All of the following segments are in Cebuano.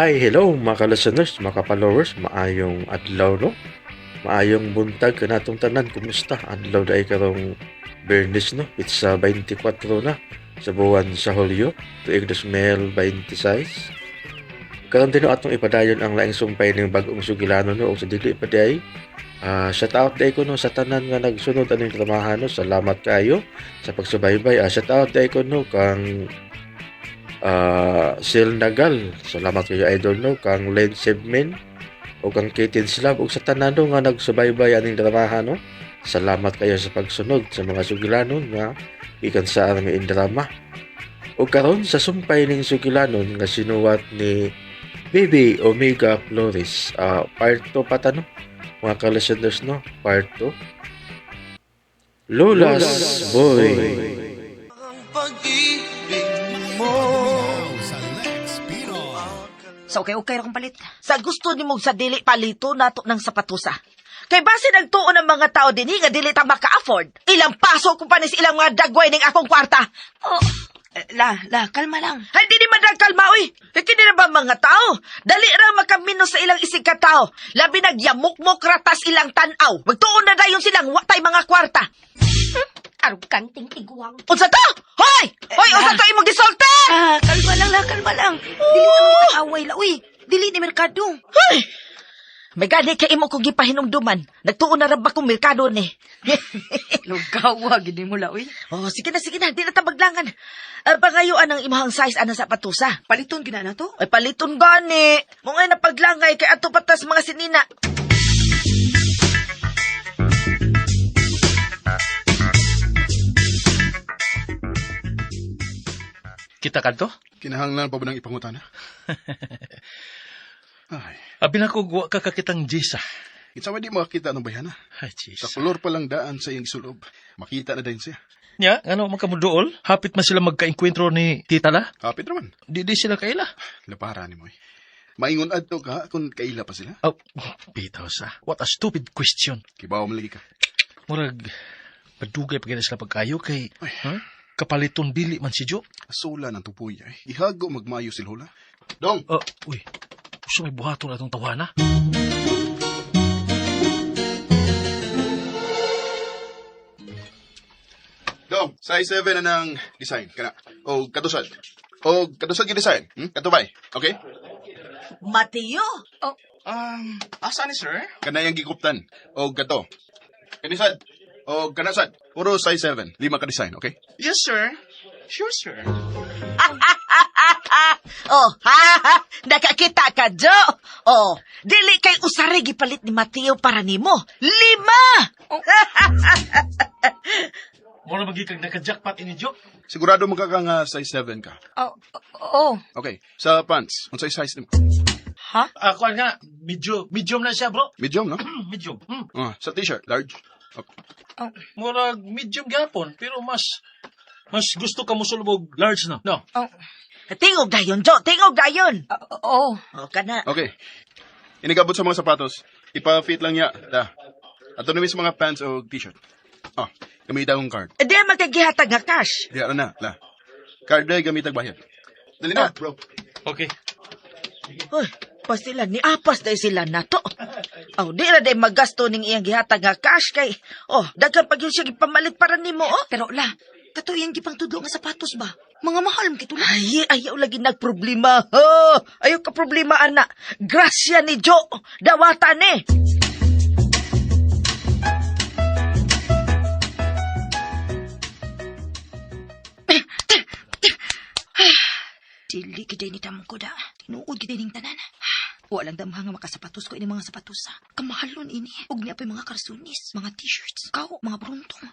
Hi, hello mga ka-listeners, mga ka-followers, maayong adlaw, no? Maayong buntag kanatong tanan, kumusta? Adlaw dai karong Biyernes, no? It's 24 na sa buwan sa Hulyo, tuig 2026. Karon din, no, atong ipadayon ang laing sumpay ng bag-ong sugilano, no, ug sa dili pa diay. Shout out diay ko, no, sa tanan nga nagsunod aning dramahan, no. Salamat kayo sa pagsubaybay. Shout out diay ko, no, kang Sil Nagal. Salamat kayo, idol, no, kang Len Sebmin o kang Kitin Slav ug sa tanan, no, nga nagsubaybay aning dramahan, no. Salamat kayo sa pagsunod sa mga sugilanon nga gikan sa aming drama. O karon sa sumpay ning sugilanon nga sinuwat ni Baby Omega Flores. Part 2 pa ta, no? Mga ka-listeners, no? Part 2. Lola's Boy. Pag-ibig mo. Sa okay-okay ra kong palit. Sa gusto nimo sa dili palito nato ng sapatusa. Kay base nagtuon ang mga tao dinhi nga dili ta maka-afford. Ilang paso ko pa ni sa ilang mga dagway ning akong kwarta. Oh, la, la, kalma lang. Ay, di ni man kalma, uy. Kay kini na ba mga tao? Dali ra makamino sa ilang isig ka tao. Labi nagyamukmok ratas ilang tan-aw. Magtuon na dayon silang wa tay mga kwarta. Aruganting tigwang. Unsa to? Hoy! Hoy, unsa to imong gisulti? Ah, kalma lang, la, kalma lang. Dili na man kita away la, uy. Dili ni merkado. Hoy! May gani kay imo kong gipahinumduman. Nagtuon na ra ba kong merkado ni? Lugawa, gini mo la, uy. Oh, sige na, sige na. Di na tabaglangan. Pangayuan ang imahang size ana sa patusa. Paliton gina na to. Ay, paliton gani. Mga napaglangay kay ato patas mga sinina. Kita ka to? Kinahanglan pa ba ng ipangutana? Ay, Abi na ko, wa ka kakitang Jisa. Kinsa may di makakita ng bayhana? Ay, Sa Jisa. kolor pa lang daan sa iyang sulob. Makita na din siya. Nya, ano, magkamuduol? Hapit man sila magka-enkwentro ni Tita La? Hapit naman. Di sila kaila. Lapara ni mo eh. Maingon adto ka kung kaila pa sila. Oh, bitaw sa. What a stupid question. Kibaw man lagi ka. Murag, madugay pa gina sila pagkayo kay, Ay. huh? Kapaliton dili man si Jo. Asula ng tupoy ay. Ihago magmayo si Lola. Dong! Oh, uy, gusto may buhaton na itong tawana. Dong! Size 7 na ng design. Kana. O katusad. O katusad yung design. Katubay. Okay? Mateo! Asa ni sir? Kana yung gikuptan. O kato. Kanisad. O kanasad. Puro size 7. Lima ka design. Okay? Yes, sir. Sure, sir. Oh, ha, ha, nakakita ka, Jo. Oh, dili kay usari gipalit ni Mateo para nimo. 5! Mura magiging naka-jackpot ini Jo. Sigurado magka nga size 7 ka. Oh, oh, Okay. Sa pants, unsay size nimo? Ha? Ah, kuwan nga, medyo, medium na siya, bro. Medium, no? Medium. Ah, sa t-shirt, large. Okay. Oh, Murag medium gyapon, pero mas gusto ka mosulbog large na. No. oh, Tingog dayon, Jo. Tingog dayon. oh. Oh, kana. Okay. Inigabot sa mga sapatos. Ipa-fit lang niya. Da. Ato na sa mga pants o t-shirt. Oh, gamit akong card. Eh, di magkagihatag nga cash. Di na, la. Card day gamit ang bayad. Dali na, bro. Okay. Uy, pa sila ni apas dahil sila nato. Oh, di ra day magasto ning iyang gihatag nga cash kay oh, daghan pag yun siya gipamalit para nimo, oh. Pero la, kato iyang gipang tudlo nga sapatos ba? Mga mahal man kito la. Ay, ayaw lagi nagproblema. Oh, ayaw ka problema, ana. Grasya ni Jo. Dawatan ni. Dili gid ni tamong ko da. Tinuod gid ning tanan. Walang damha nga makasapatos ko ini mga sapatos sa. Kamahalon ini. Ug niya pa'y mga karsunis, mga t-shirts, kaw, mga bruntong.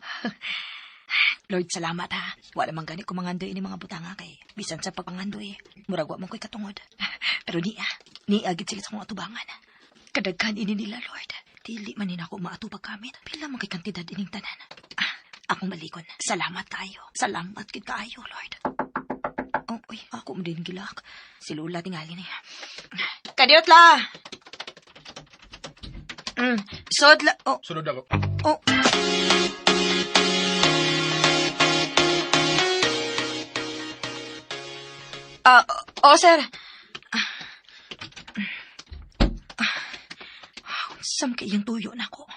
Lord, salamat ha. Wala man gani ko mangandoy ini mga butanga kay bisan sa pagpangandoy, murag wa man ko'y katungod. Pero niya, niya gid sila sa akong atubangan. Kadaghan ini nila, Lord. Dili man ni nako maatubag gamit. Pila man kay kantidad ining tanan. Ah, akong balikon. Salamat kaayo. Salamat gid kaayo, Lord. Oh, uy, ako mo din gilak. Si Lola tingali niya. Kadiot la! Sod la. Oh, Sunod ako. oh. Ah, oh, sir. Handsome kay iyang tuyo nako.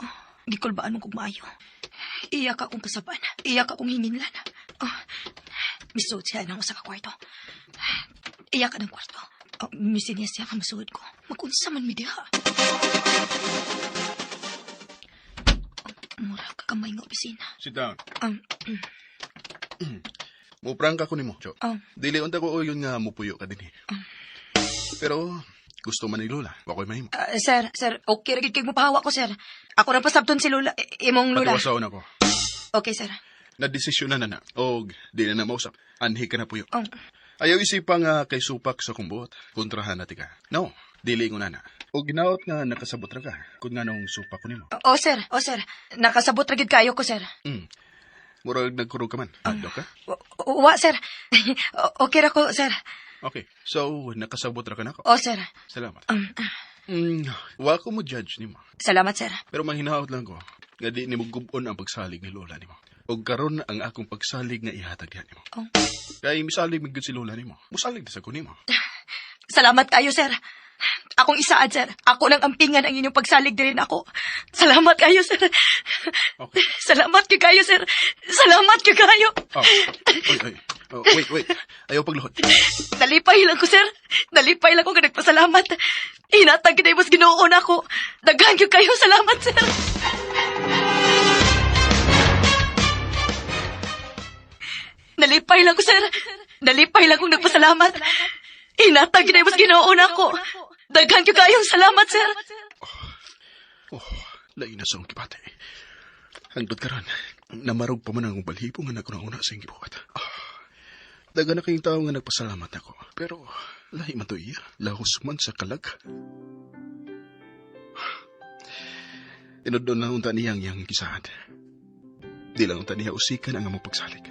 Oh, gikulbaan mo kog maayo. Iya ka akong pasaban. Iya ka akong hinginlan. Oh, misuod siya ng usa ka kwarto. Iya ka ng kwarto. Oh, misiniya siya ka masuod ko. Magunsa man mi diha. Oh, mura ka kamay nga opisina. Sit down. Muprangka ko nimo, Jo. Oh. Dili unta ko uyon nga mupuyo ka dinhi. Pero gusto man ni Lola, wa ko'y mahimo. Ah, sir, sir, okay ra gid kay mopahawa ko, sir. Ako ra pasabton si Lola, imong Lola. Patiwasaon ako. Okay, sir. Nadesisyon na na na. Og di na na mausap. Anhi ka na puyo. Oh. Ayaw isipa nga kay supak sa kumbot. Kontrahan na ka. No, dili ko na na. Og ginaot nga nakasabot ra ka. Kung nga nung supak ko nimo. Oh, sir, oh, sir. Nakasabot ra gid kayo ko, sir. Murag nagkurog ka man. Adto ka? Wa, sir. Okay ra ko, sir. Okay. So, nakasabot ra ka nako. Oh, sir. Salamat. Wa ko mo judge nimo. Salamat, sir. Pero manghinaot lang ko. Nga di nimo gub-on ang pagsalig ni Lola nimo. Og karon ang akong pagsalig nga ihatag diha nimo. Oh. Kay misalig man gyud si Lola nimo. Musalig na sa ko nimo. Salamat kayo, sir. Akong isaad, sir. Ako lang ampingan ang inyong pagsalig din ako. Salamat kayo, sir. Okay. Salamat kayo, sir. Salamat kayo. Oh. Oy, oy. Oh, wait, wait. Ayaw pagluhod. Nalipay lang ko, sir. Nalipay lang ko nga nagpasalamat. Hinatag kita mas Ginoo na ako. Daghan gyud kayo. Salamat, sir. Nalipay lang ko, sir. Nalipay lang kong nagpasalamat. Hinatag kita mas Ginoo na ako. Daghan gyud kayo. Salamat, sir. Oh, lain na sa akong gibati. Hangtod karon, namarog pa man ang balhibo nga naguna-una sa iyong gibuhat. Oh, daghan na kayong tao nga nagpasalamat ako. Pero, lahi man to iya. Lahos man sa kalag. Tinudon lang unta niya ang iyang gisaad. Di lang unta niya usikan ang among pagsalig.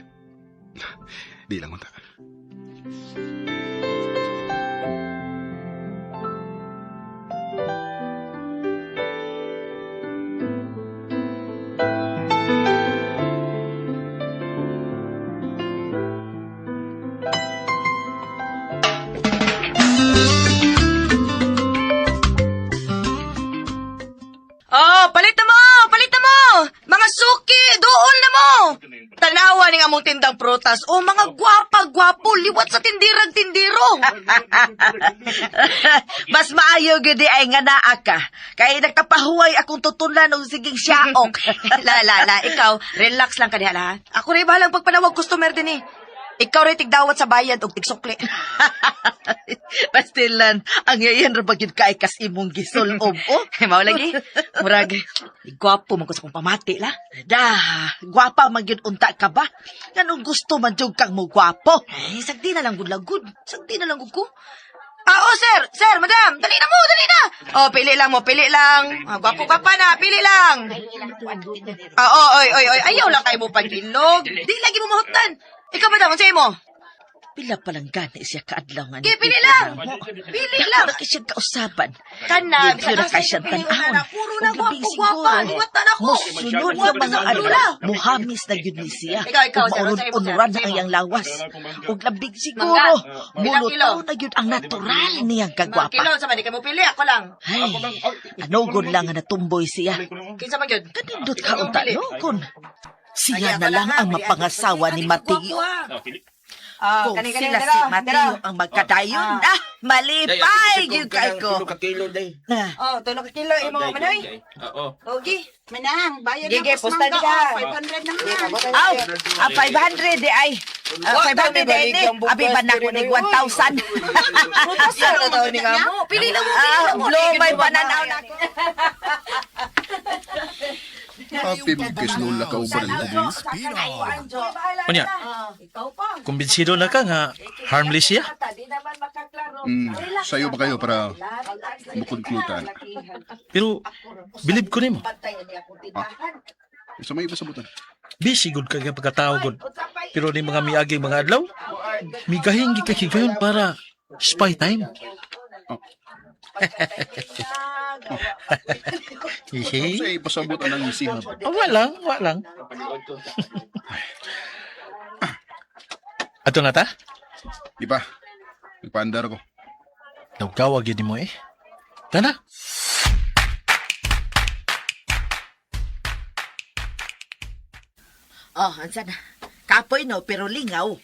Di lang unta. Oh, palit na mo! Palit na mo! Mga suki, dool na mo! Tanawa ni nga mong tindang prutas. Oh, mga gwapa-gwapo, liwat sa tindirag tindiro. Mas maayo gyud di ay nga naa ka. Kay nagkapahuway akong tutulan og siging siyaok. La, la, la, ikaw, relax lang ka diha, la. Ako rin bahalang pagpanawag customer din eh. Ikaw rin tigdawat sa bayad og tigsukli. Pastilan, ang yayan ra ba gyud kay kas imong gisulob oh. Mao lagi. Murag, gwapo man ko sa kong pamati, la. Da, gwapa man gyud unta ka ba? Nganong gusto man jud kang mo gwapo? Ay, sagdi na lang gud lagud. Sagdi na lang gud ko. Ah, oh, sir! Sir, madam! Dali na mo! Dali na! Oh, pili lang mo, pili lang. Ah, gwapo ka pa na, pili lang. Ah, oh, oy, oy, oy. Ayaw lang kayo mo pagilog. Di lagi mo mahutan. Ikaw, madam, ang sa'yo mo? Pila pa lang gani siya kaadlaw nga. Sige, pili lang. Pili lang. Wala kay siya kausaban. Kana, Dili na kay siyang tan-awon. Puro na Ug labing gwapo, gwapa. siguro, Liwat na ako. Musunod nga Gwapa mga sa adlaw, lula. muhamis na gyud ni siya. Ikaw, ikaw, Ug sir, maunod-unuran sa'yo mo, na sir, ang sa'yo mo. iyang lawas. Ug labing siguro, Mangga. Ilang kilo? mulutaw na gyud ang natural niyang Mga kilo, kagwapa. sa man, di ka mo pili. Ako lang. Ay, anugod lang nga natumboy siya. Kinsa man yun? Kanindot ka unta no kun siya na lang ang mapangasawa ni Mateo. Ah, Kung sila si Mateo ang magkadayon, ah, malipay gyud kay ko. Kilo day. Ah, Oh, tulo ka kilo imo manoy. Oo. Ogi. Manang, bayad Gige, na posta mangga, ka. oh, 500 na nga. Aw, ah, 500 di ay. Ah, 500 di ni. Abi ba na ko ni 1,000? Prutas na daw ni nga mo. Pili lang mo, pili Ah, lang mo. blow may pananaw na ko. Happy mo kay Lola ka uban ang kubong. Unya, kumbinsido na ka nga harmless siya. Sayo ba kayo para mukonklutan? Pero believe ko nimo. Sa may iba sabutan. Busy gud ka nga pagkatao gud. Pero ni mga miagi mga adlaw, migahing gid ka higayon para spy time. Oh. Hihi. Sa ipasabot ang sihab. Ah, walang, walang. Ato na ta? Di ba? Nagpaandar ko. Nagkawag yun mo eh. Tana. Oh, ansa na? Kapoy no, pero lingaw.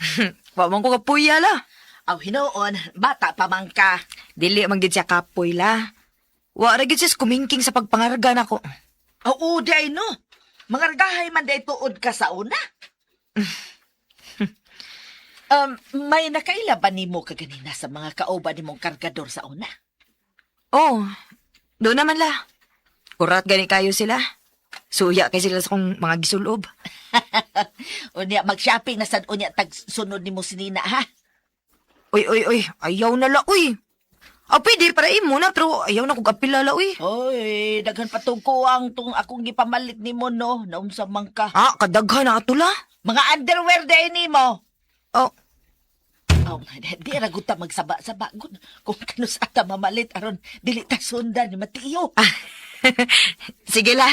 Wa man ko kapuya la. Aw hinuon, bata pa man ka. Dili man gid siya kapoy la. Wa ra gid siya kumingking sa pagpangarga nako. Oo, di ay no. Mangargahay man day tuod ka sa una. May nakaila ba nimo kaganina sa mga kauban nimong kargador sa una? Oh, doon naman la. Kurat gani kayo sila. Suya kay sila sa kong mga gisulob. Unya, mag-shopping na sad unya tag sunod nimo si Nina, ha? Uy, uy, uy, ayaw na la, uy. Ah, pwede para imo na, pero ayaw na kog apila la, uy. Oy, daghan pa tong kuwang tong akong gipamalit nimo no, naunsa man ka. Ah, kadaghan na ato la. Mga underwear day nimo. Oh, Oh, di ra gud ta magsaba-saba gud kung kanus ata mamalit aron dili ta sundan ni Matiyo. Sige la.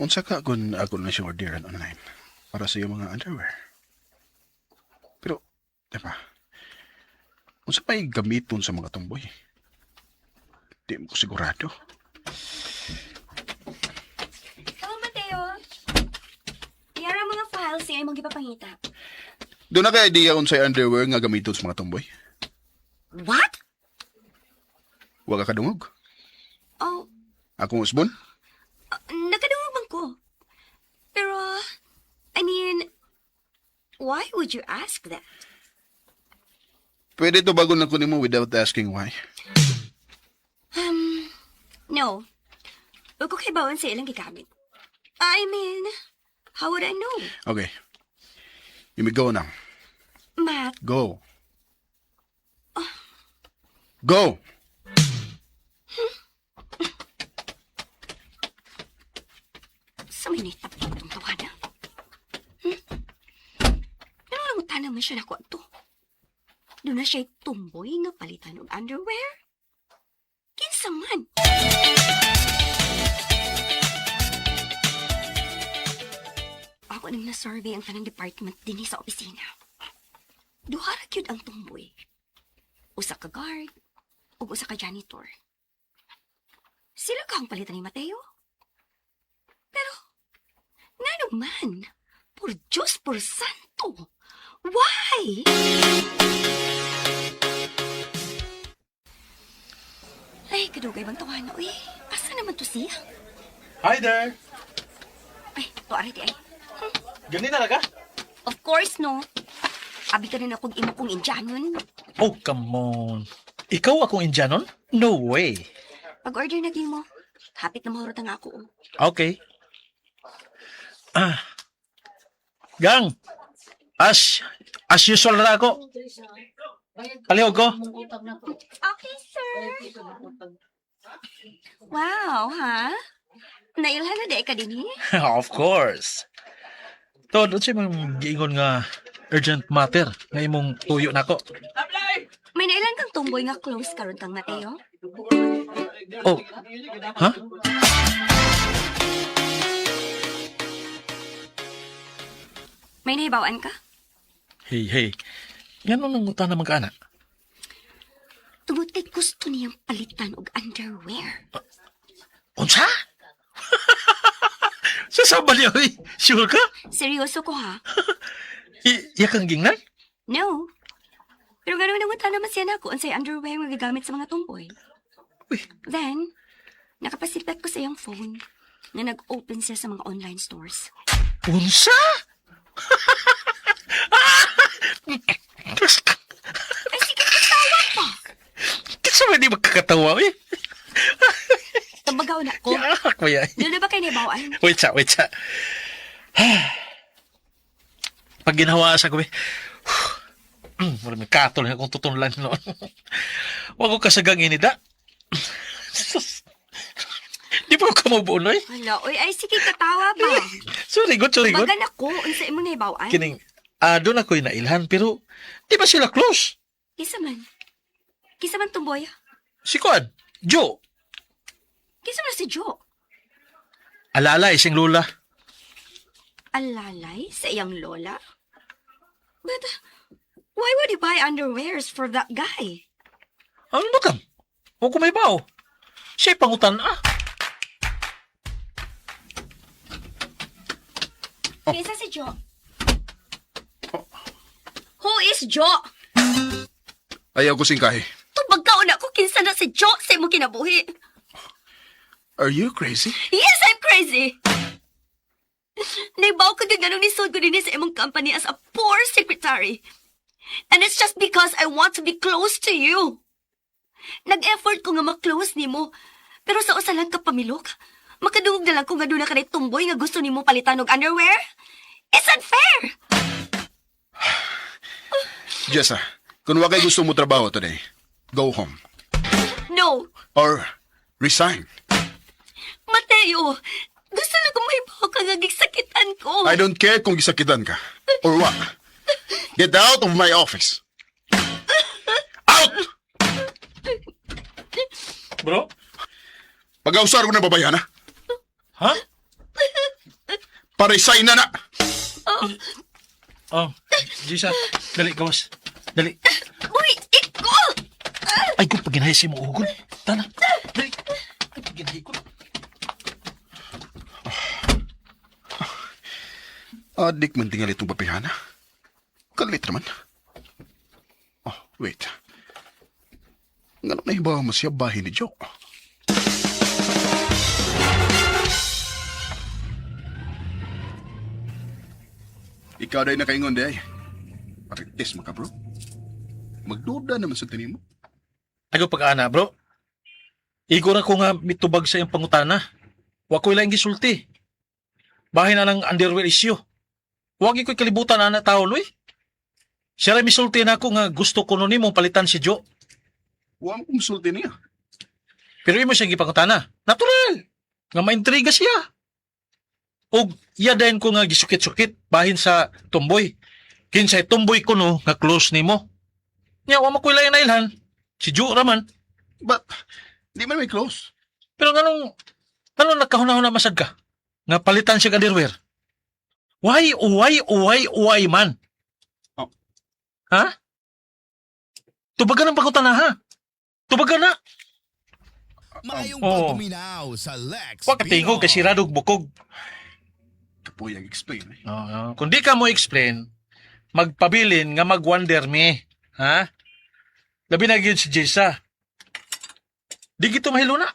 Unsa ka kung ako na siya orderan online para sa iyong mga underwear? Pero, di ba? Unsa pa'y gamiton sa mga tumboy? Di mo ko sigurado. Hello, Mateo. Yara ang mga files nga imong gipapangita. Doon na kay idea unsay underwear nga gamiton sa mga tumboy? What? Wa ka kadungog? Oh, Akong usbon? nakadungog man ko. Pero, I mean, why would you ask that? Pwede to bago na ko nimo without asking why. No. Huwag ko kay bawan sa ilang gigamit. I mean, how would I know? Okay. You may go now. Matt, Go. Go! Sa may naitapot itong tawana. Pero nangutan naman siya nako ato. Doon na siya'y tumboy nga palitan og underwear. Kinsa man? Ako nang na-survey ang tanang department dinhi sa opisina. Duha ra gyud ang tumboy. Usa ka guard ug usa ka janitor. Sila ka ang palitan ni Mateo. Pero ngano man? Por Diyos, por santo! Why? Ay, kadugay bang tawana, uy. Asa naman to siya? Hi there! Ay, to ari di ay. Ganina na ka? Of course, no. Abi ka na akong imo kong Indianon. Oh, come on. Ikaw akong Indianon? No way. Pag-order na mo. Hapit na mahurot ang ako. oh. Okay. Ah. Gang. As usual na ako. Palihog ko. Okay, sir. Wow, ha? Nailhan na di ka din, eh? Of course. Tod, unsay mong giingon nga urgent matter nga imong tuyo nako? May nailan kang tumboy nga close karon kang Mateo? Oh. Ha? May nahibawaan ka? Hey, hey. Ngano nang uta na magkaanak? Tungod kay gusto niyang palitan og underwear. Unsa? Sa sabal niya, oy. Sure ka? Seryoso ko ha? Iya kang gingnan? No. Pero gano'n nangunta naman siya na ako unsay underwear nga gigamit sa mga tumboy. Uy. Then, nakapasilpat ko sa iyang phone na nag-open siya sa mga online stores. Unsa? Ay, sige, katawa pa! Kinsa man di magkakatawa, oy? Tabagaw na ko. Yak, kuya. Doon na ba kayo nahibawaan? Wait sa, wait sa. Pag ginawa sa ko, eh. Mura may katol na akong tutunlan noon. Wag ko kasagang inida. Sus. Di pa ko kamubuon, oy. Hala, oy, ay, sige, katawa ba? Sorry, good, sorry, good. Bagan ako, unsa imong nahibawaan? Kining, doon ako'y nailhan, pero di ba sila close? Kisa man. Kisa man tumboy. Si Kuan, Joe, Kisa man si Joe. alala, isang lula. Alalay sa iyang lola? But, why would he buy underwears for that guy? Ano ba kam? O kung may bao. Siya'y pangutan ah. Oh. Kinsa si Joe? Who is Joe? Ayaw ko singkahi. Tubag ka una ko kinsa na si Joe sa imong kinabuhi. Are you crazy? Yes, I'm crazy. Naibaw ka ganun ni ko din sa imong company as a poor secretary. And it's just because I want to be close to you. Nag-effort ko nga ma-close nimo. Pero sa usa lang ka pamilok, makadungog na lang ko nga doon na kanay tumboy nga gusto nimo palitan og underwear. It's unfair. Jessa, kung wa kay gusto mo trabaho today, go home. No, Or resign. Mateo, gusto lang ko mahibaw ka nga gisakitan ko. I don't care kung gisakitan ka. Or what. Get out of my office. Out! Bro? Pag-ausar ko na babayan, ha? Ha? Pa-resign na na! Oh, Jisa, dali, gawas. Dali. Uy, ikaw! Ay, kung pag si mo ugol. Tana, dali. Ay, pag ko. Adik man tingal itong papihana. Kalit naman. Oh, wait. Nganong nahibaw mo siya bahin ni Joe? Ikaw dahil nakaingon day. Marites mo ka, bro. Magduda naman sa tanim mo. Ay, kung pag-ana, bro. Igo na ko nga mitubag sa iyong pangutana. Wa ko'y laing gisulti. Bahin na ng underwear issue. Huwag ko'y kalibutan na na tao, Luy. Siya rin misulti na ako nga gusto ko nun nimong palitan si Joe. Huwag mo kumusulti niya. Pero imo siya gipangutana. Natural! Nga maintriga siya. Og iya dayon ko nga gisukit-sukit bahin sa tumboy. Kinsay tumboy ko no nga close nimo. Nya wa mo ko'y laing nailhan. Si Joe raman. But, di man may close. Pero nganong nganong nagkahuna-huna masad ka? Nga palitan siya og underwear. Why man? Oh. Ha? Tubagan ang pangutana ha. Tubagan na. Maayong Oo. pagpaminaw sa Lex Wa ka tingog kay si Radog bukog. Kapoy ang explain eh. Oo. Kung di ka mo explain, magpabilin nga mag-wonder mi. Ha? Labi na gyud si Jessa. Di gito mahiluna.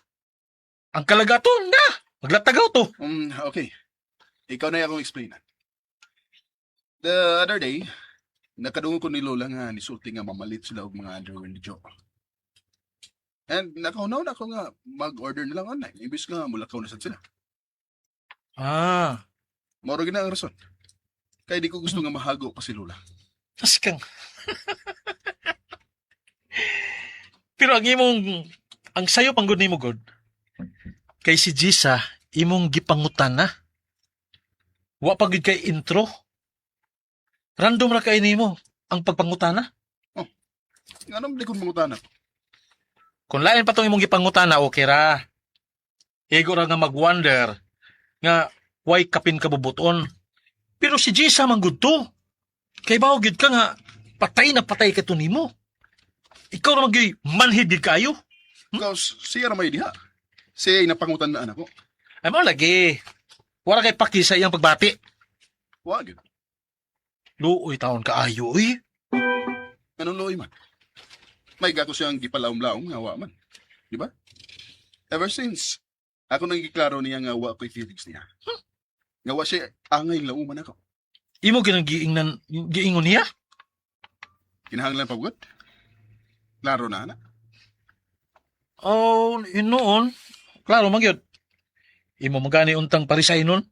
Ang kalagaton na. Maglatagaw to. Okay. Ikaw na akong explain. The other day, nakadungog ko ni Lola nga nisulti nga mamalit sila og mga underwear ni Joe. And nakahunaw na ako nga mag-order na lang online. Imbis nga mulakaw na sad sila. Ah, Moro gina ang rason. Kaya di ko gusto nga mahago pa si Lola. tas kang. Pero ang imong ang sayo panggod nimo god. Kay si Jisa imong gipangutan na. Wa pa gyud kay intro. Random ra kay nimo ang pagpangutana. Nga naman di ko mangutana. Kung lain pa tong imong gipangutana, okay ra. Igo ra nga mag-wonder nga why kapin ka bubuton. Pero si Jisa man gud to. Kay bawo gid ka nga patay na patay ka to nimo. Ikaw ra magyuy manhid gid kayo. Because siya ra may diha. Siya ay napangutan na anak ko. Ay mo lagi. Wala kay paki sa iyang pagbati. Wa gyud. Luoy taon kaayo uy. Anong luoy man? May gato siyang gipalaom-laom nga wa man. Di ba? Ever since, ako nang giklaro niya nga wa ko'y feelings niya. Nga wa siya angay lauman ako. Imo ginang giingnan giingon niya. Kinahanglan pa gud. Klaro na ana. Oh, yun noon. Klaro man gyud. Imo magani untang parisay nun.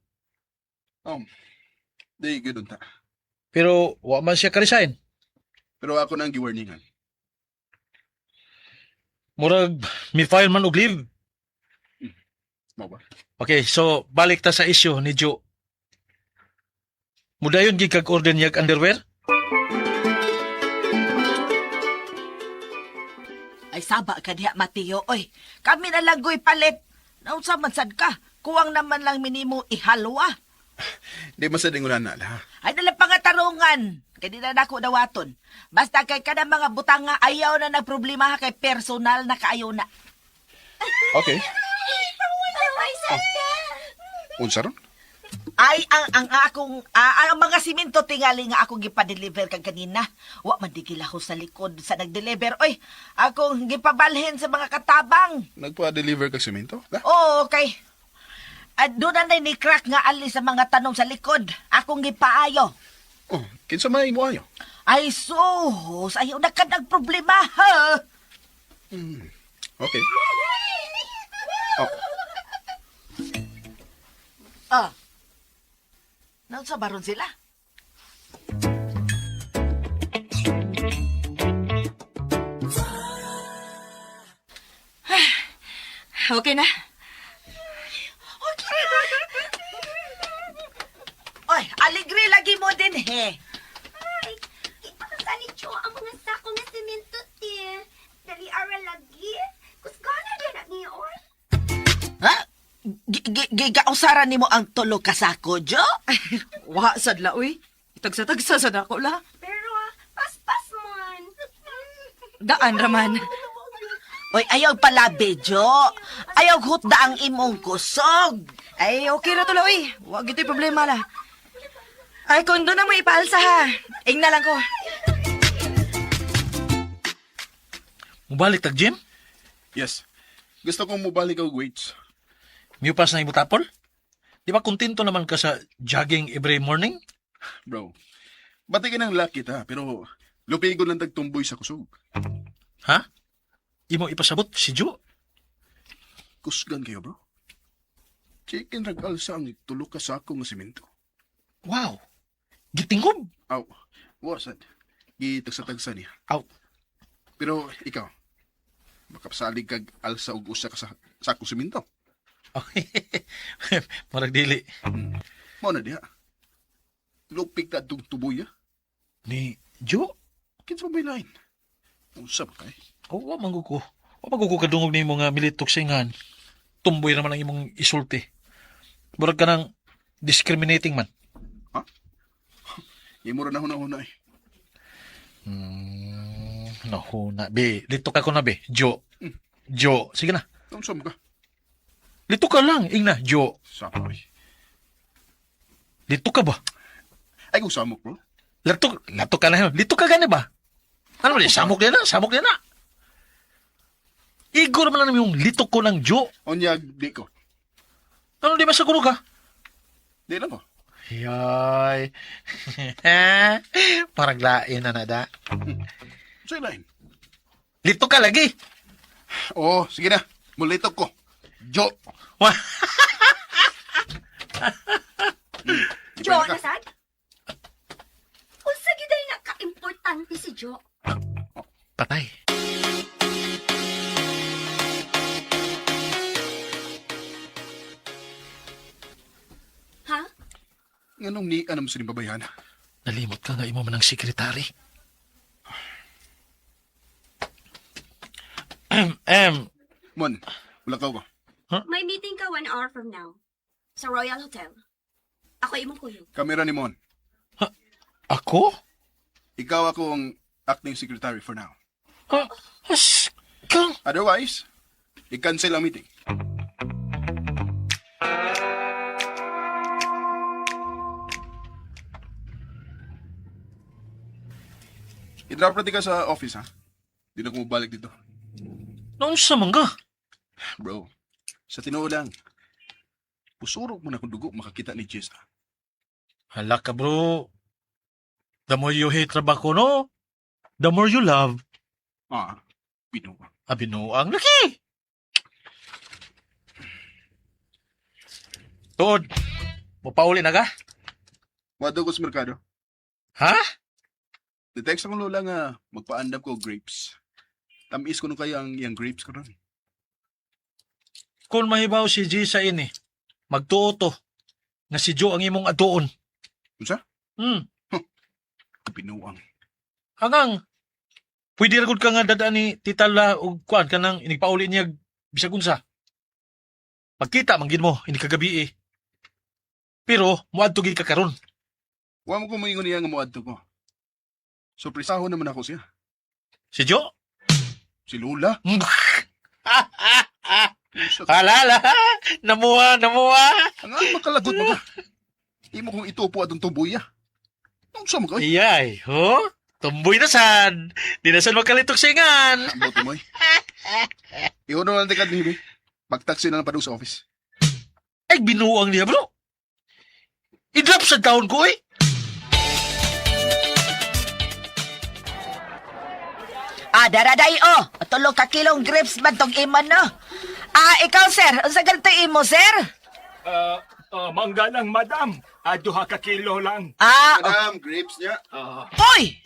Di gyud unta. Pero wa man siya ka-resign. Pero ako nang giwarningan. Murag mi file man og leave. Mao ba? Okay, so balik ta sa issue ni Joe. Mudayon gid kag order niya og underwear? Ay saba ka diha Mateo oy. Kami na lang goy palit. Naunsa man sad ka? Kuwang naman lang minimo ihalwa. Di man sad ingon na ha. Ay dala pa nga tarungan. Kay di na nako dawaton. Basta kay kada mga butanga ayaw na nagproblema ha kay personal na kaayo na. Okay. Ay, Santa. Unsa ron? Ay, ang akong, ang mga simento tingali nga akong gipa-deliver kag kanina. Wa man di gilahos sa likod sa nag-deliver. Oy, akong gipabalhin sa mga katabang. Nagpa-deliver kag simento? Da? Oo, okay. At doon na ni crack nga ali sa mga tanom sa likod. Akong gipaayo. Oh, kinsa may mo ayo? Ay, sus! Ayaw na ka nagproblema, ha? Okay. Oh, Ah. Naunsa baron sila? Okay na. Oy, aligre lagi mo din, he. Ay, ipakasali ni Cho ang mga sako nga semento, te. Dali ara lagi. Kusgana din ang niyon. Ha? Gigausaran nimo ang tulo ka sako, Jo? Wa sad la uy. Tagsa-tagsa sad ako la. Pero, paspas man. Daan raman. Oy, ayaw palabi, Jo. Ayaw hutda ang imong kusog. Ay, okay ra to la uy. Wa gito'y problema la. Ay, kung doon na mo ipaalsa ha. Ing na lang ko. Mubalik tag gym? Yes. Gusto kong mobalik og weights. Miupas na imo tapol? Di ba kontento naman ka sa jogging every morning? Bro, bati ka ng lucky ta, pero lupigon lang tagtumboy sa kusog. Ha? Imo ipasabot si Joe? Kusgan kayo, bro. Chicken rag alsa ang tulo ka sako nga simento. Wow! Gitingob! Aw, wasad. Gitagsa-tagsa niya. Aw. Pero ikaw, makapasalig kag alsa og usa ka sa sako simento. Okay. Marag dili. Mao na diha. Lupig ta atong tuboy, ah. Ni Joe? Kinsa ba may lain? Unsa ba kay? Oh, wa man ko. Wa man ko kadungog nimo nga militok singan. Tumboy naman ang imong isulti. Murag ka ng discriminating man. Imo ra na huna-huna eh. Nahuna. Be, lito ka ko na be. Joe. Joe. Sige na. Unsa ba ka? Lito ka lang. Ingna, Joe. Sama oy. Lito ka ba? Ay kung samok, bro. Lato, lato ka na. Lito ka gani ba? Ano ba? Samok niya na. Samok niya na. Igor man lang yung lito ko ng Joe. Unya di ko. Ano di ba sa ka? Di lang ko. Yay. Parang lain na nada. Unsa lain? Lito ka lagi. Oo, sige na. Mulito ko. Jo. Wah. Di Jo, pa na ka. nasad? Unsa gyud ay naka-importante si Jo? Patay. Ha? Nganong ni anam sa babayhana? Nalimot ka nga imo man ang sekretary. Mon, wala ka ko. May meeting ka 1 hour from now. Sa Royal Hotel. Ako imong kuyog. Kamera ni Mon. Ako? Ikaw ako ang acting secretary for now. Ha? As kang. Otherwise, i-cancel ang meeting. I-drop na ka sa office, ha? Di na ko mabalik dito. Naunsa man ka? Bro, sa tinuod lang, pusurok mo na kung dugo makakita ni Jess. Ha? Hala ka bro. The more you hate trabaho, no? The more you love. Ah, binuwa. Abinuang laki. Tuod, mupauli na ka? Wado ko sa merkado. Ha? Nitext akong lola nga magpaandam ko og grapes. Tamis ko nung kaya ang iyang grapes ko ron. Kung mahibaw si G sa ini, magtuo to nga si Joe ang imong atuon. Unsa? Binuang. Angang, pwede ra gud ka nga dadaan ni Tita La og kuan ka nang inigpauli niya bisag unsa. Pagkita man gid mo ini kagabi eh. Pero moadto gid ka karon. Wa mo ko moingon niya nga moadto ko. Surprisahon naman ako siya. Si Joe? Si Lola. Alala, namuha, namuha. Ang ang makalagot mo ka. Imo kong itupo atong tumbuya. Unsa mo ka? Oy? Iyay, ho? Tumboy na sad. Di na sad magkalitok singan. Ambot mo. Iuno lang tikad ni Hibi. Magtaksi na lang padung sa office. Ay, binuang niya, bro. I-drop sa down ko, eh. Ah, daraday oh. Tulo ka kilong grapes man tong imo no. Ah, ikaw sir, unsa ganito imo sir? Mangga lang, madam. Duha ka kilo lang. Ah, oh. Madam, grapes niya. Oy!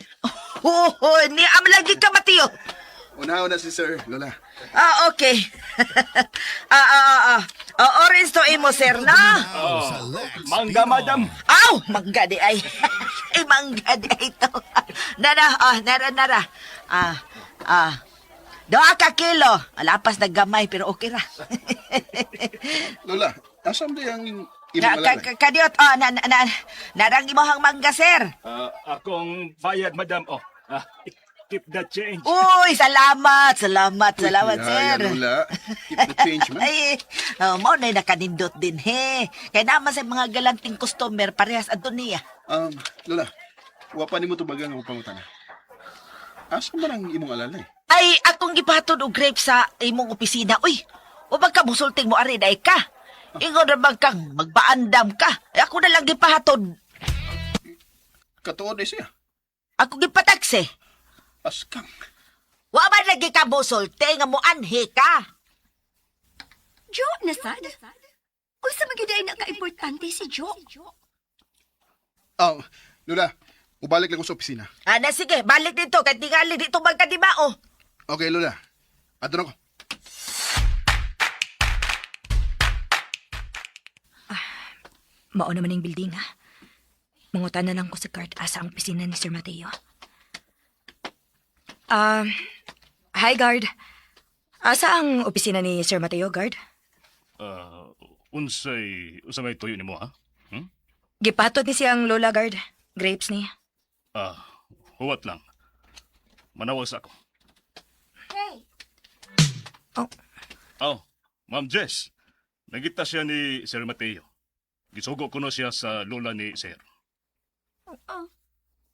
Hoho, ni am lagi ka Mateo. Una-una si Sir, Lola. Ah, okay. ah, ah, ah, ah. Ah, orange to imo sir na. Sa Lex Mangga, Pinoy. madam. Aw, mangga di ay. Ay, mangga di ay to. Nara, ah, nara, nara. Ah, ah. Doa ka kilo. Lapas na gamay, pero okay ra. Lola, asam di ang imong Na, ka, alalay? ka, kadiot, oh, na, na, na, narang imohang mangga, sir. Akong bayad, madam. Oh, keep the change. Uy, salamat, salamat, salamat, Uy, sir. Ayan, Lola. Keep the change, man. Ay, oh, mao na'y nakanindot din, he. Kaya naman sa mga galanting customer, parehas adto niya. Lola, wa pa nimo tubagan ang pangutana. Asa man ang imong alalay? Ay, akong gipatod og grape sa imong opisina. Uy, wa bang ka musulting mo ari day ka? Ingon ra bang kang magpaandam ka? Ay, ako na lang gipahatod. Katuod eh siya. Ako gipataksi. Askang. Wa man lagi ka musulti nga moanhi ka. Joe, nasad? Unsa man gyud ay nakaimportante si Joe? Oh, Lola, ubalik lang ko sa opisina. Ana sige, balik dito kay tingali dito magkadimao. Okay, Lola. Adto na ko. Mao naman ang building, ha? Mangutan na lang ko sa guard asa ang opisina ni Sir Mateo. Hi, guard. Asa ang opisina ni Sir Mateo, guard? Unsay, unsa may tuyo nimo ha? Gipatod ni siyang lola, guard. Grapes niya. Ah, huwat lang. Manawag sa ako. Hey, Oh, Oh, Ma'am Jess. Nagita siya ni Sir Mateo. Gisugo ko na siya sa lola ni Sir.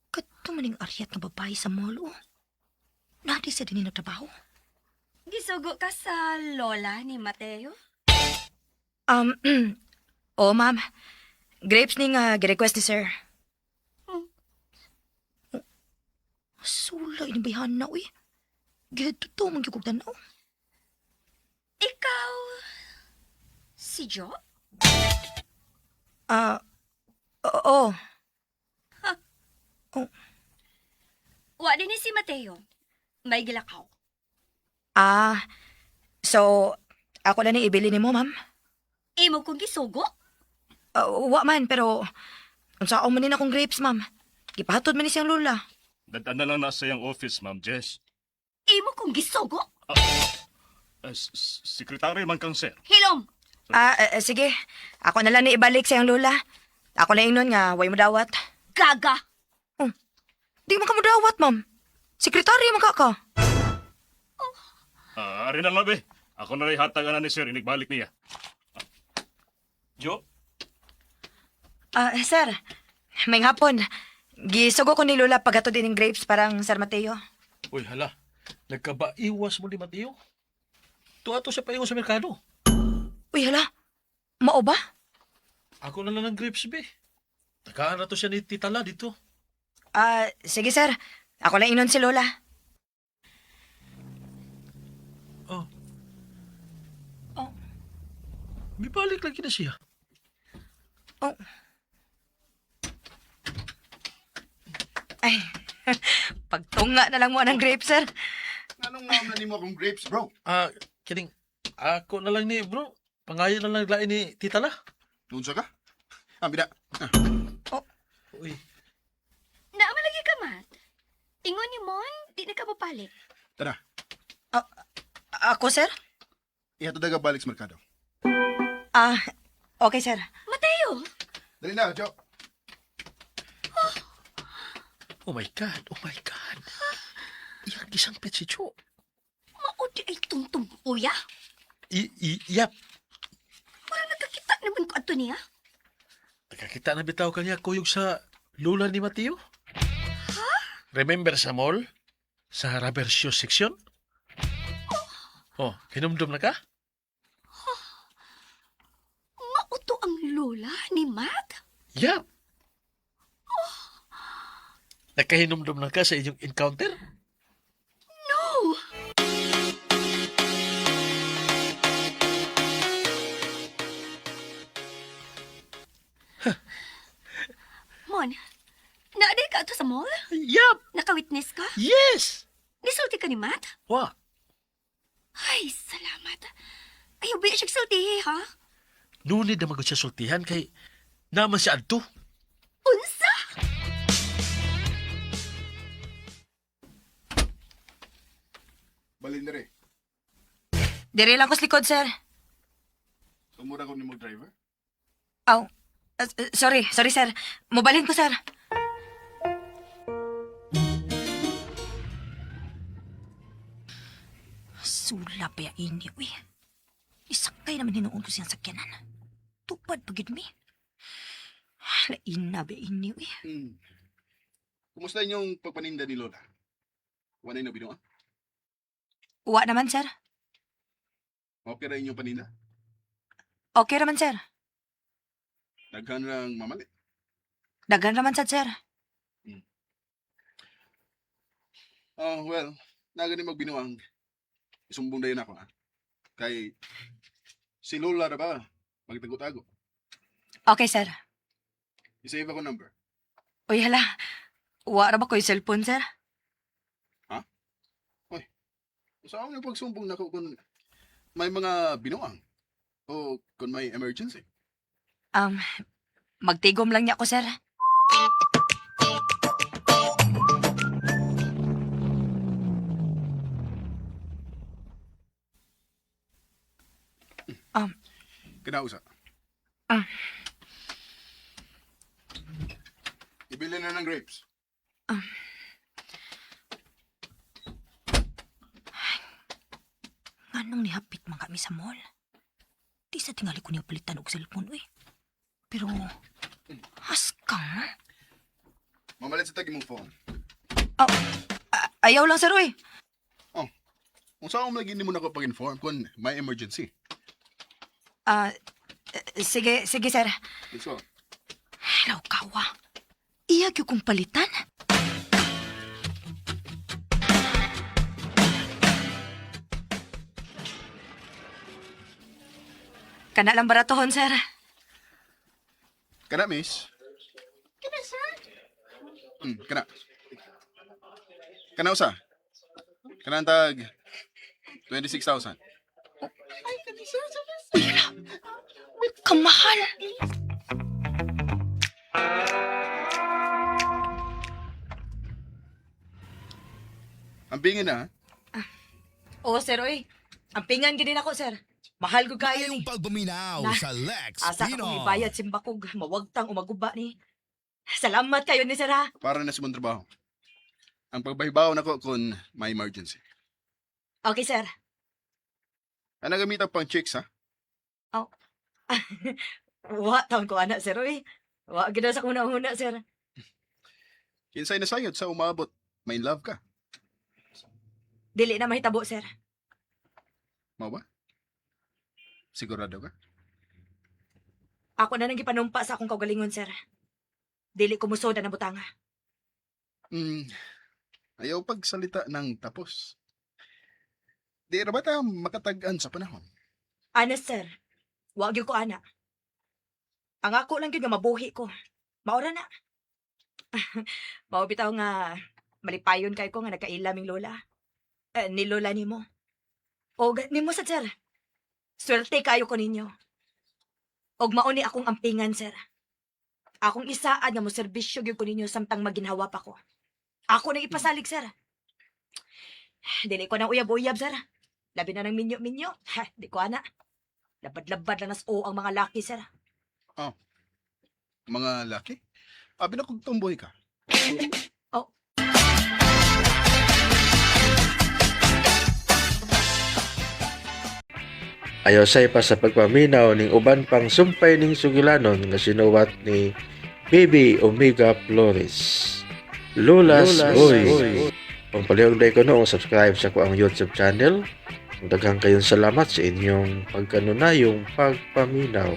Kato maning aryat nga babae sa mall, oh. Nadi sa din nagtrabaho. Gisugo ka sa lola ni Mateo? Oh, ma'am. Grapes ni nga gi-request ni sir. Hmm. Sula, inibayhan na, uy. Gihad to man gyud kog tan-aw. Ikaw, si Joe? Ah, oo. Wa din ni si Mateo. May gilakaw. Ah, so, ako na ni ibili nimo, ma'am. Imo kong gisugo? Ah, wa man, pero unsa man ni akong grapes, ma'am. Gipahatod man ni siyang lola. Dadaan na lang na sa iyang office, Ma'am Jess. Imo kong gisugo? Sekretary man kang sir. Hilom! Ah, sige. Ako na lang ni ibalik sa iyang lola. Ako na ingnon nga, way mo dawat. Gaga! Di man ka mo dawat, ma'am. Sekretary man ka ka. Ah, ari na lang, be. Ako na rin hatag na ni sir, inigbalik niya. Jo? Ah, sir. May hapon. Gisugo ko ni Lola paghatod ining grapes parang Sir Mateo. Uy, hala. Nagkabaiwas mo ni Mateo. Tuwa to siya paingon sa merkado. Uy, hala. Mao ba? Ako na lang ng grapes, be. Takaan na to siya ni Tita La dito. Ah, sige sir. Ako lang inon si Lola. Oh. Oh. Mibalik lagi na siya. Oh. Ay, pagtunga na lang mo ng grapes, sir. Anong ma'am na nimo akong grapes, bro? Ah, kining, ako na lang ni, bro. Pangayo na lang lain ni Tita La. Unsa ka? Ah, bida. Ah, Uy, Naamalagi ka, Matt. Ingon ni Mon, di na ka mapalit. tara. Ako, sir? Ihatod na ka balik sa merkado. Ah, okay, sir. Mateo! Dali na, Joe. oh my God, oh my God. Iyang gisangpit si Cho. Maudi ay tungtong uya. Yap. Mura nagkakita naman ko adto niya. Nakakita na bitaw kanya kuyog sa lula ni Mateo? Remember sa mall? Sa rubber shoe section? Oh, hinumdum na ka? Mauto ang lola ni Matt? Yap. Nakahinumdum na ka sa inyong encounter? No! Mon, naaday ka ato sa mall? Yap! Naka-witness ka? Yes! Nisulti ka ni Matt? Wa, Ay, salamat. Ayaw ba siya sultihi, ha? nunid na magod siya sultihan kay naman siya adto. Unsa? Balin na rin. Dire lang ko sa likod, sir. Sumura ko ni mo driver. Aw, sorry, sorry, sir. Mobalhin ko, sir. Sula pa ya ini, uy. Isakay naman hinuon ko siyang sakyanan. Tupad pagid mi. Lain na ba ini, uy. Kumusta inyong pagpaninda ni Lola? Wala na binuang? Uwa naman, sir. Okay ra inyong paninda? Okay raman, sir. Daghan lang mamali. Daghan raman sad, sir. Oh, well, nagani magbinuang. Isumbong dayon ako, ha? Kay si Lola ra ba? Magtago-tago. Okay, sir. I-save ako number. Uy, hala. Uwa ra ba ko yung cellphone, sir? Sa akong pagsumbong nako kung may mga binuang o kung may emergency. Um, magtigom lang niya ko, sir. Kinausa. Ah. Ibili na ng grapes. Nganong nihapit man kami sa mall? Di sa tingali ko niya palitan og cellphone, uy. Pero, haskang. Mamalit sa tagi mong phone. Oh, ayaw lang, sir, uy. Oh. Kung saan lagi ni mo na ako pag-inform kung may emergency. Ah, sige, sige, sir. Let's go. Hello, kawa. Iya gyud kong palitan. Kana lang baratohon, sir. Kana, miss? Kana, sir? Kana. Kana usa. Kana ang tag 26,000. Ay, kani, sir, sir, sir. Kamahal. Ang bingin na, ha? Oo, sir, oy. Ang pingan gid ako, sir. Mahal ko kayo ni. Maayong pagpaminaw Na, sa Lex Asa ka Pino. kung ibayad simbakog, mawagtang umaguba ni. Salamat kayo ni sir ha. Para na sa mong trabaho. Ang pagbahibaw nako kung may emergency. Okay, sir. Ang gamitan pang chicks, ha? Wa taon ko ana, sir, oy. Wa gid sa kuna-una, sir. Kinsay na sayod sa umabot, may in love ka. Dili na mahitabo, sir. Mao ba? Sigurado ka? Ako na nang gipanumpa sa akong kaugalingon, sir. Dili ko musod ang butanga. Ayaw pagsalita ng tapos. Di ra ba ta makatag-an sa panahon? Honest, sir. Wa gyud ko ana. Ang ako lang gyud nga mabuhi ko. Maura na. Mao bitaw nga malipayon kay ko nga nagkaila ming lola. Eh, ni lola nimo. Og nimo sad, sir. Swerte kayo ko ninyo. Og mao ni akong ampingan, sir. Akong isaad nga mo serbisyo gyud ko ninyo samtang maginhawa pa ko. Ako nang ipasalig, sir. Dili ko nang uyab-uyab, sir. Labi na ng minyo-minyo. Ha, di ko ana. Labad-labad lang nas o ang mga laki, sir. Mga laki? Abi na kung tomboy ka. Oh. Ayaw say pa sa pagpaminaw ning uban pang sumpay ning sugilanon nga sinuwat ni Baby Omega Flores. Lulas, Boy. Kung palihog day ko noong subscribe sa ko ang YouTube channel. Daghang kayong salamat sa inyong pagkanunayong pagpaminaw.